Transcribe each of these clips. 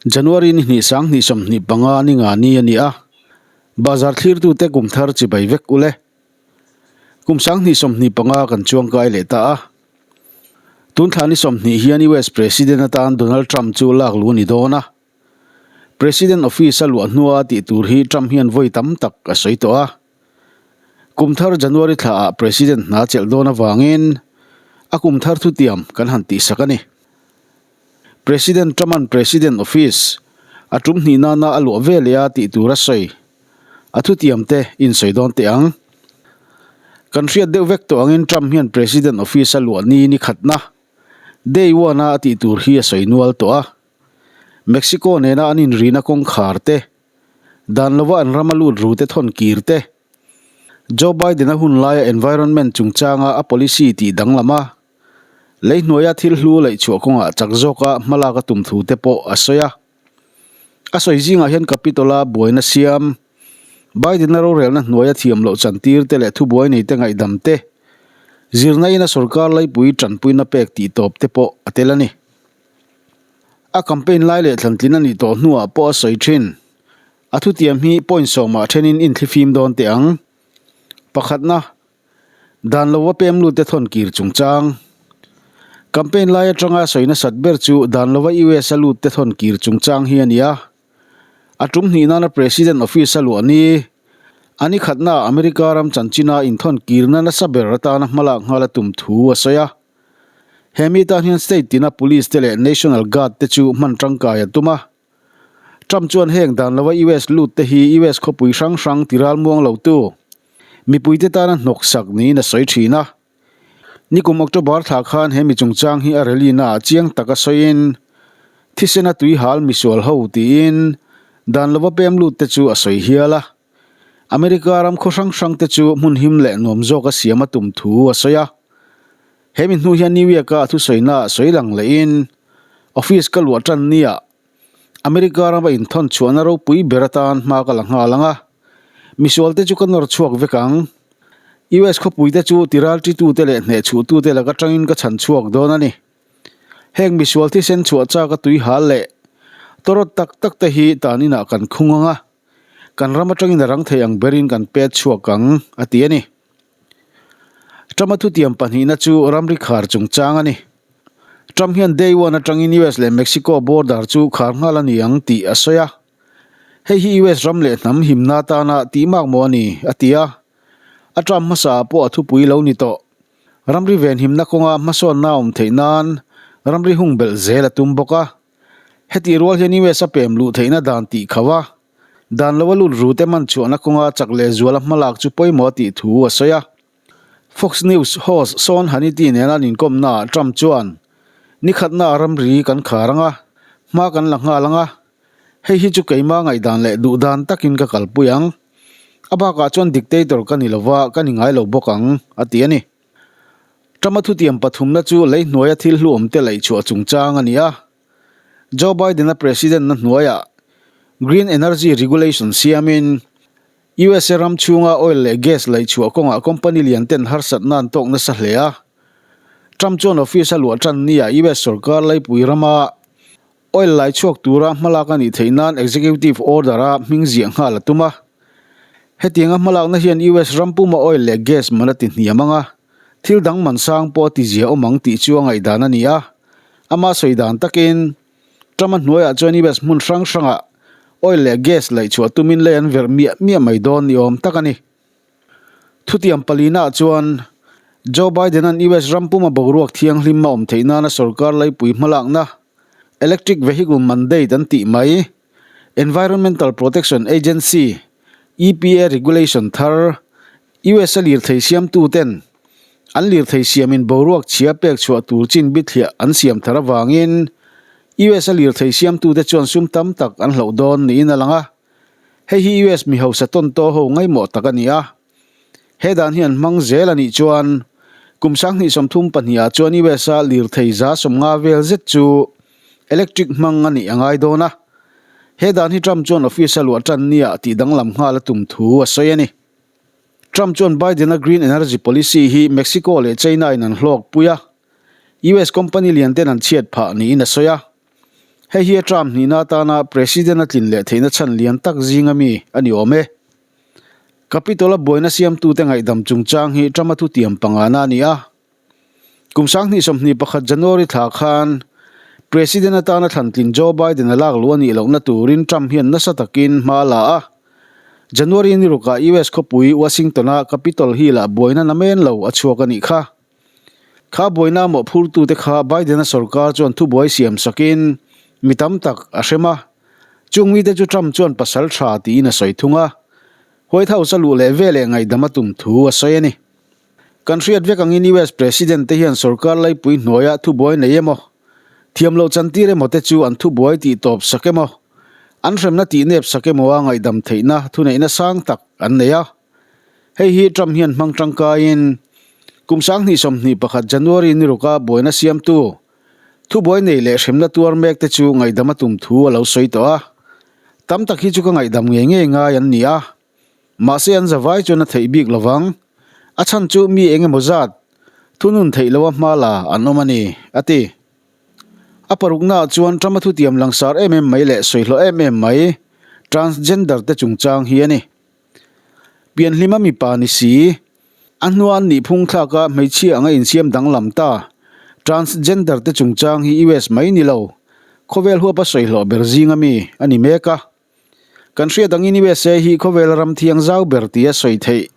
January ni hnih sang hnih 25 ni nga ni a ni a, bazar thlirtute kum thar chibai vek u le. Kum 2025 kan chuangkai leh ta a. Tun thla ni 20 hian US President atan Donald Trump chu lak lu a ni dawn a. President office a luah hnua tih tur hi Trump hian vawi tam tak a sawi tawh a. Kum thar January thlaah President hna chelh dawn avangin a kum thar thutiam kan han tihsak a ni. President Trump-a'n President Office a tum hnih nana a luah ve leh a tih tur a sawi. A thutiam te in sawi dawn teh ang. Kan hriat deuh vek tawh angin Trump hian President Office a luah ni ni khatna, Day one-a a tih tur hi a sawi nual tawh a. Mexico nena an inrina kawngkhar te, dan lova an rama lut ru te thawn kir te, Joe Biden-a hun laia environment chungchanga a policy tih danglam a, Lei hnuaia thil hlu laih chhuah kawngah chak zawka hmalak a tum thu te pawh a sawi a. A sawi zingah hian Capitol-a buaina siam, Biden-a rorelna hnuaia thiam loh chantir te leh thubuai nei te ngaihdam te, zirna ina sorkar laipui tanpuina pek tih tawp te pawh a tel a ni. A campaign lai leh thlantlin a nih tawh hnuah pawh a sawi thin. A thutiam hi point sawmah thenin inthlifim dawn teh ang. Pakhatna. Dan lova pem lut te thawn kir chungchang. Campaign lai atanga sawi nasat ber chu dan lova US a lut te thawn kir chungchang hi a ni a. A tum hnih nana President office a luah ni. A ni khatnaah America ram chanchina inthawn kirna nasa ber atana hmalak nghal a tum thu a sawi a. He mi tan hian state tina police te leh National Guard te chu hman tangkai a tum a. Trump chuan heng dan lova US lut te hi US khawpui hrang hrang ti ralmuang lo tu mipuite tana hnawksak niin a sawi thin a. Nikum October thla khan he mi chungchang hi a rally naah chiang taka sawiin thisena tui hal misual ho tiin dan lova pem lut te chu a sawi hial a. America ram khaw hrang hrang te chu hmun him leh nuam zawka siam a tum thu a sawi a. He mi hnu hian New York-a a thusawi naah sawi lang lehin office ka luah tan nia America rama inthawn chhuahna ropui ber atan hma ka la nghal ang a, misual te chu ka nawr chhuak vek ang. US khawpui te chu tiralṭitute leh hnehchhuhtute laka tangin ka chhan chhuak dawn a ni. Heng misual thisen chhuah chak a tui hal leh tawrawt tak tak te hi tan inah kan khung ang a, kan ram atangin a rang thei ang berin kan pet chhuak ang, a ti a ni. Trump-a thutiam pahnihna chu ramri khar chungchang a ni. Trump hian day one atangin US leh Mexico border chu khar nghal a ni ang tih a sawi a. Hei hi US ram leh hnam himna atana tih mak maw a ni, a ti a. A term hmasa ah pawh a thupui lo ni tawh. Ramri venhimna kawnga hmasawnna a awm theih nan ramri hung belh zel a tum bawk a. Hetih rual hian US a pem luh theihna dan tih khauh a. Dan lo a lut ru te man chhuahna kawnga chak leh zuala hmalak chu pawimawh a tih thu a sawi a. Fox News host Sean Hannity nena an inkawmnaah Trump chuan, Ni khatnaah ramri kan khar ang a, hma kan la nghal ang a, hei hi chu keima ngaihdan leh duhdan takin ka kalpui ang. A bakah chuan dictator ka ni lova, ka ni ngai lo bawk ang, a ti a ni. Trump-a thutiam pathumna chu lei hnuaia thil hluawmte laih chhuah chungchang a ni a. Joe Biden-a president-na hnuaiah Green Energy Regulation siamin USA ram chhunga oil leh gas laih chhuah kawngah company lian ten harsatna an tawk nasa hle a. Trump chuan office a luah tan nia US sorkar laipui rama oil lai chhuak tura hmalak a nih theih nan executive order-a hming ziah nghal a tum a. Hetianga hmalakna hian US ram puma oil leh gas man a ti hniam ang a, thil dang man sang pawh a ti zia awm ang tih chu a ngaihdan a ni a. Ama sawi dan takin, Trump-a hnuaiah chuan US hmun hrang hrangah oil leh gas laih chhuah tumin lei an verh miah miah mai dawn ni awm tak a ni. Thutiam palinaah chuan, Joe Biden-a'n US ram puma boruak thianghlim a awm theih nana sorkar laipui hmalakna, Electric Vehicle Mandate an tih mai, Environmental Protection Agency, EPA, regulation thar, US-a lirthei siamtuten an lirthei siamin boruak chhia pek chhuah tur chin bithliah an siam thar avangin US-a lirthei siamtute chuan sum tam tak an hloh dawn niin a lang a. Hei hi US mi hausa tawn tawh ho ngaimawh tak a ni a. He dan hi an hmang zel a nih chuan kum 2032 ah chuan US-a lirthei 150 vel zet chu electric hmang a nih a ngai dawn a. He dan hi Trump chuan office a luah tan nia tih danglam nghal a tum thu a sawi a ni. Trump chuan Biden-a green energy policy hi Mexico leh China-in an hlawkpui a, US company lian ten an chhiat phah niin a sawi a. Hei hi a term hnihna atana President a tlin leh theihna chhan lian tak zinga mi a ni awm e. Capitol-a buaina siamtute ngaihdam chungchang hi Trump-a thutiam pangana a ni a. Kum 2021 January thla khan President atana thlantlin Joe Biden-a lak luh a nih lohna turin Trump hian nasa takin hma a la a. January ni rukah US khawpui Washington-a Capitol Hill-ah buaina namen lo a chhuak a nih kha. Kha buaina mawhphurtute kha Biden-a sorkar chuan thubuai siam sakin mi tam tak a hrem a. Chung mite chu Trump chuan pasal tha tiin a sawi thung a. White House-a luh leh veleh ngaihdam a tum thu a sawi a ni. Kan hriat vek angin US President te hian sorkar laipui hnuaia thubuai nei emaw, thiam loh chantir emaw te chu an thubuai tih tawp sak emaw, an hremna tih nep sak emaw a ngaihdam theihna thuneihna sang tak an nei a. Hei hi Trump hian hmang tangkaiin kum 2021 January ni ruka buaina siamtu thubuai nei leh hremna tuar mek te chu ngaihdam a tum thu a lo sawi tawh a. Tam tak hi chu ka ngaihdam ngei ngei ngai an ni a. Mahse an zavai chuan a theih bik lovang. A chhan chu mi eng emaw zat thunun theih loha hma la an awm a ni, a ti. A paruknaah chuan Trump-a thutiam langsar em em mai leh sawihlawh em em mai transgender te chungchang hi a ni. Pianhlima mipa ni si, a hnua an nih phung thlaka hmeichhia anga insiam danglam ta transgender te chungchang hi US mai ni lo, khawvel huapa sawihlawh ber zinga mi a ni mek a. Kan hriat angin USA hi khawvela ram thiang zau ber tia sawi theih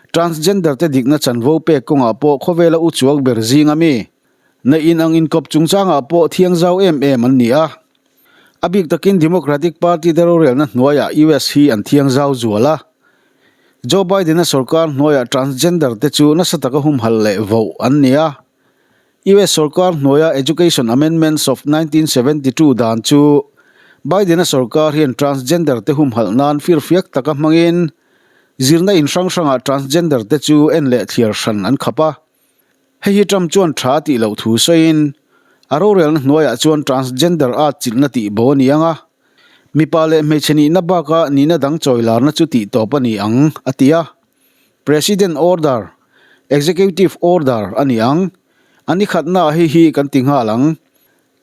transgender te dikna chanvo pek kawngah pawh khawvela u chuak ber zinga mi neih in ang inkawp chungchangah pawh thiang zau em em an ni a. A bik takin Democratic Party te rorelna hnuaiah US hi an thiang zau zual a. Joe Biden-a sorkar hnuaiah transgender te chu nasa taka humhalh leh voh an ni a. US sorkar hnuaia Education Amendments of 1972 dan chu Biden-a sorkar hian transgender te humhalh nan firfiak taka hmangin zirna in hrang hrangah transgender te chu en leh thliar hran an khap a. Hei hi Trump chuan tha tih loh thu sawiin, a rorelna hnuaiah chuan transgender at chilhna tih bo a ni ang a, mipa leh hmeichhe nihna baka nihna dang chawilarna chu tih tawp a ni ang, a ti a. President order, Executive order, a ni ang. A ni khatnaah hei hi kan ti nghal ang.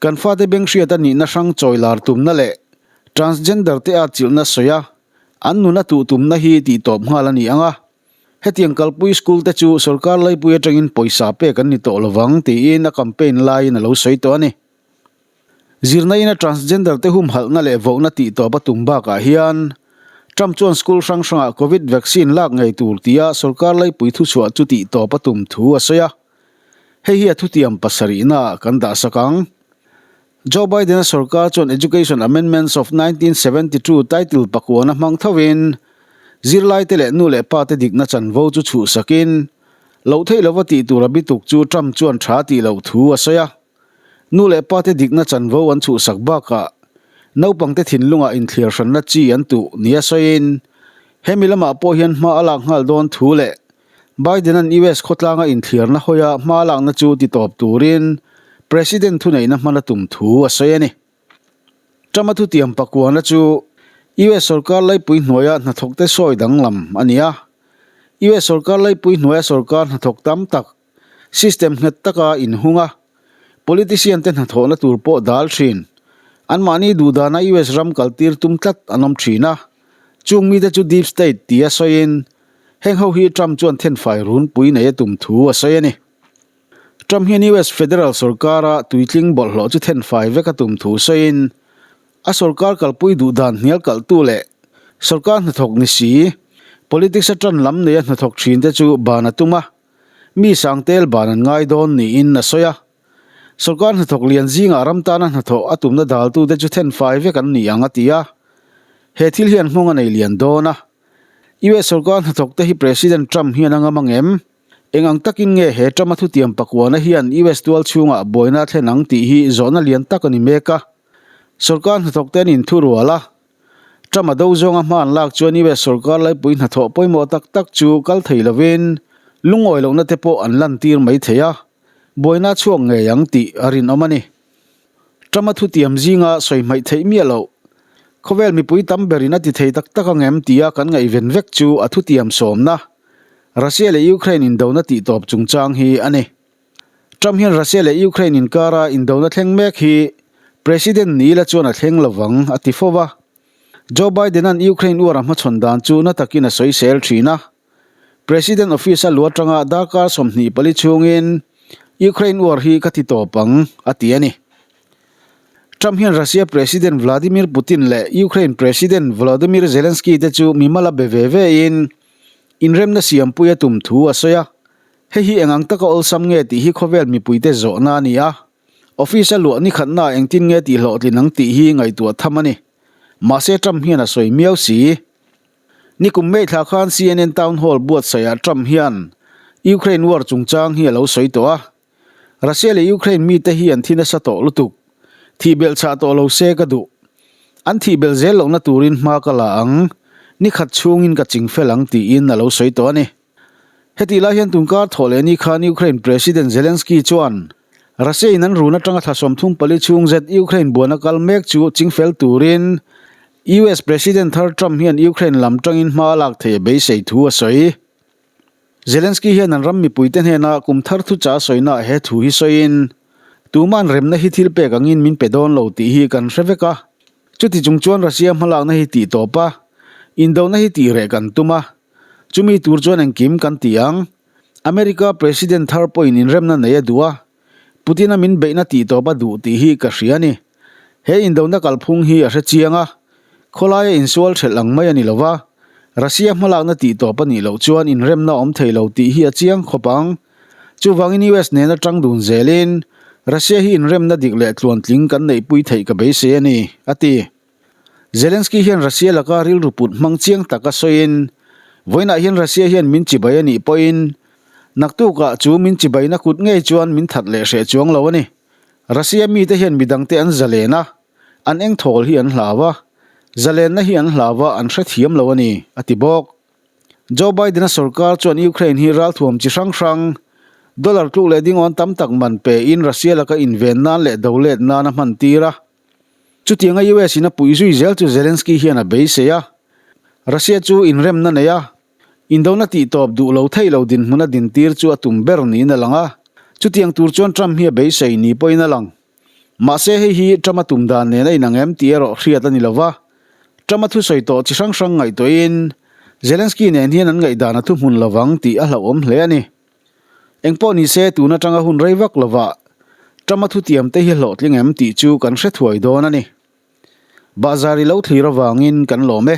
Kan fate beng hriata nihna hrang chawilar tumna leh transgender te at chilhna sawi a, an nuna tuh tumna hi tih tawp nghal a ni ang a. Hetiang kalpui school te chu sorkar laipui atangin pawisa pek an ni tawh lovang tiin a campaign laiin a lo sawi tawh a ni. Zirna ina transgender te humhalhna leh vohna tih tawp a tum bakah hian Trump chuan school hrang hrangah Covid vaccine lak ngei tur tia sorkar laipui thuchhuah chu tih tawp a tum thu a sawi a. Hei hi a thutiam pasarihnaah kan dahsak ang. Joe Biden-a sorkar chuan Education Amendments of 1972 title pakuana hmang thovin zirlaite leh nu leh pate dikna chanvo chu chhuhsakin loh theih lova tih tur a bituk chu Trump chuan tha tih loh thu a sawi a. Nu leh pate dikna chanvo an chhuhsak bakah naupangte thinlungah inthliar hranna chi an tuh nia sawiin hemi lamah pawh hian hma a lak nghal dawn thu leh Biden-a'n US khawtlanga inthliarna hawia hma lakna chu titawp turin President thuneihna hman a tum thu a sawi a ni. Trump-a thutiam pakuana chu US sorkar laipui hnuaia hnathawkte sawi danglam a ni a. US sorkar laipui hnuaia sorkar hnathawk tam tak system nghet taka inhung a, politician te hnathawhna tur pawh dal thin. Anmahni duhdana US ram kaltir tum tlat an awm thin a. Chung mite chu deep state tia sawiin Heng ho hi Trump chuan thenfai runpui nei a tum thu a sawi a ni. Trump hian US federal sorkara tuitling bawlhhlawh chu thenfai vek a tum thu sawiin, a sorkar kalpui duh dan hnial kalhtu leh sorkar hnathawk ni si, politics a tan lam neia hnathawk thin te chu ban a tum a, mi sangtel ban an ngai dawn niin a sawi a. Sorkar hnathawk lian zingah ram tana hnathawh a tumna daltute chu thenfai vek an ni ang a ti a. He thil hian nghawng a nei lian dawn a. US sorkar hnathawk te hi President Trump hian a ngam ang em? Eng ang takin nge he Trump-a thutiam pakuana hian US tual chhungah buaina a thlen ang tih hi zawhna lian tak a ni mek a. Sorkar hnathawk te an inthurual a. Trump-a do zawnga hma an lak chuan US sorkar laipui hnathawh pawimawh tak tak chu kal thei lovin lungawi lohna te pawh an lantir mai thei a, buaina a chhuak ngei ang tih a rinawm a ni. Trump-a thutiam zinga sawi hmaih theih miah loh. Khawvel mipui tam berin a ti thei tak tak ang em tia kan ngaihven vek chu a thutiam sawmna, Russia leh Ukraine indona tihtawp chungchang hi a ni. Trump hian Russia leh Ukraine inkara indona thleng mek hi President ni ila chuan a thleng lovang, a ti fo va. Joe Biden-a'n Ukraine uar a hmachhawn dan chu na takin a sawisel thin a. President office a lu atanga darkar 24 chhungin Ukraine uar hi ka ti tawp ang, a ti a ni. Trump hian Russia President Vladimir Putin leh Ukraine President Volodymyr Zelensky te chu mimal a be ve ve in inremna siampui a tum thu a sawi a. Hei hi eng ang taka awlsam nge tih hi khawvel mipuite zawhna a ni a. Office a luah ni khatnaah engtin nge tih hlawhtlin ang tih hi ngaihtuah tham a ni. Mahse Trump hian a sawi miau si. Nikum May thla khan CNN Town Hall buatsaihah Trump hian Ukraine war chungchang hi a lo sawi tawh a. Russia leh Ukraine mite hi an thi nasa tawh lutuk. Thih belh chhah tawh lo se ka duh. An thih belh zel lohna turin hma ka la ang. Ni khat chhungin ka ching fel ang tiin a lo sawi tawh a ni. Hetih lai hian tunkar thawh leh ni khan Ukraine President Zelensky chuan Russia in an run atanga thla 34 chhung zet Ukraine buana kal mek chu chingfel turin US President thar Trump hian Ukraine lam tangin hma a lak thei a beisei thu a sawi. Zelensky hian an ram mipuite hnena kum thar thucha a sawinaah he thu hi sawiin, Tuma'n remna hi thil pek angin min pe dawn lo tih hi kan hre vek a. Chuti chung chuan Russia hmalakna hi tih tawp a, indona hi tih reh kan tum a. Chumi tur chuan engkim kan ti ang. America President thar pawhin inremna nei a duh a, Putin-a min beihna tih tawp a duh tih hi ka hria a ni. He indona kalphung hi a hre chiang a, khawlaia insual ṭhelh ang mai a ni lo va, Russia hmalakna tih tawp a nih loh chuan inremna awm thei lo tih hi a chiang khawp ang. Chuvangin US nena ṭang dun zelin Russia hi inremna dik leh tluantling kan neihpui theih ka beisei a ni, a ti. Zelensky hian Russia laka rilru put hmang chiang taka sawiin, Vawiinah hian Russia hian min chibai a nih pawhin, naktukah chu min chibaina kut ngei chuan min that leh hreh chuang lo a ni. Russia mite hian midangte an zalen a, an engthawl hi an hlau a, zalenna hi an hlau a, an hrethiam lo a ni, a ti bawk. Joe Biden-a sorkar chuan Ukraine hi ralthuam chi hrang hrang, dollar tluk leh dingawn tam tak man pein Russia laka inven nan leh do let nan a hman tir a. Chutianga US in a puih zui zel chu Zelensky hian a beisei a, Russia chu inremna nei a, indona tih tawp duh lo theih lo dinhmun a dintir chu a tum ber niin a lang a, chutiang tur chuan Trump hi a beisei ni pawhin a lang. Mahse hei hi Trump a tum dan nen a inang em tih erawh hriat a ni lo va, Trump a thusawi tawh chi hrang hrang ngaihtuahin Zelensky nen hian an ngaihdan a thuhmun lovang tih a hlauhawm hle a ni. Engpawh ni se tun atanga hun rei vak lovah Trump-a thutiam te hi hlawhtling em tih chu kan hre thuai dawn a ni. Bahzar i lo thlir avangin kan lawm e.